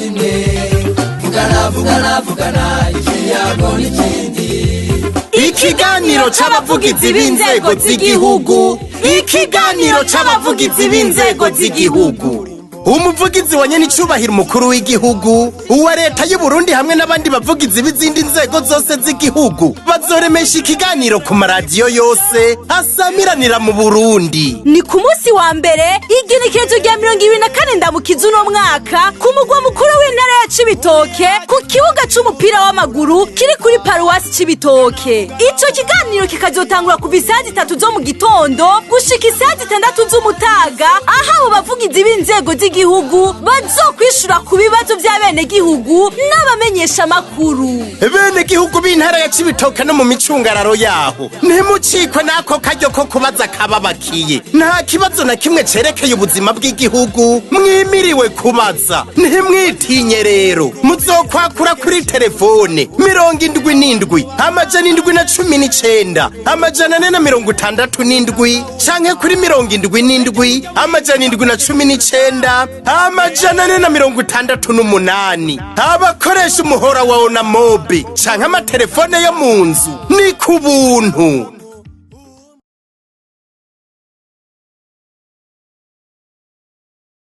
zimwe. Vugana, vugana, vugana, ikiyago n'ikindi. Ikiganiro c'abavugizi b'inzego z'igihugu, ikiganiro c'abavugizi b'inzego z'igihugu. Umuvugizi wa nyenicubahiro umukuru w'igihugu, uwa leta y'u Burundi hamwe n'abandi bavugizi b'izindi nzego zose z'igihugu bazoremesha ikiganiro ku maradiyo yose asamiranira mu Burundi. Ni ku munsi wa mbere, igenekerezo rya 24 Ndamukiza uno mwaka, ku mugwa mukuru w'intara ya Cibitoke, ku kibuga c'umupira w'amaguru kiri kuri paruwasi Cibitoke. Ico kiganiro kikazotangura kuva isaha 3 zo mu gitondo gushika isaha 6 z'umutaga, aho abo bavugizi b'inzego z'igihugu bazokwishura ku bibazo vy'abenegihugu n'abamenyeshamakuru. Bene gihugu b'intara ya Cibitoke no mu micungararo yaho, ntimucikwe n'ako karyo ko kubaza kababakiye. Nta kibazo na kimwe cerekeye ubuzima bw'igihugu mwimiriwe kubaza. Ntimwitinye rero, muzokwakura kuri telefone 77 719 467 canke kuri 77 719 468. Abakoresha umuhora wa Onamobi canke amatelefone yo mu nzu, ni ku buntu.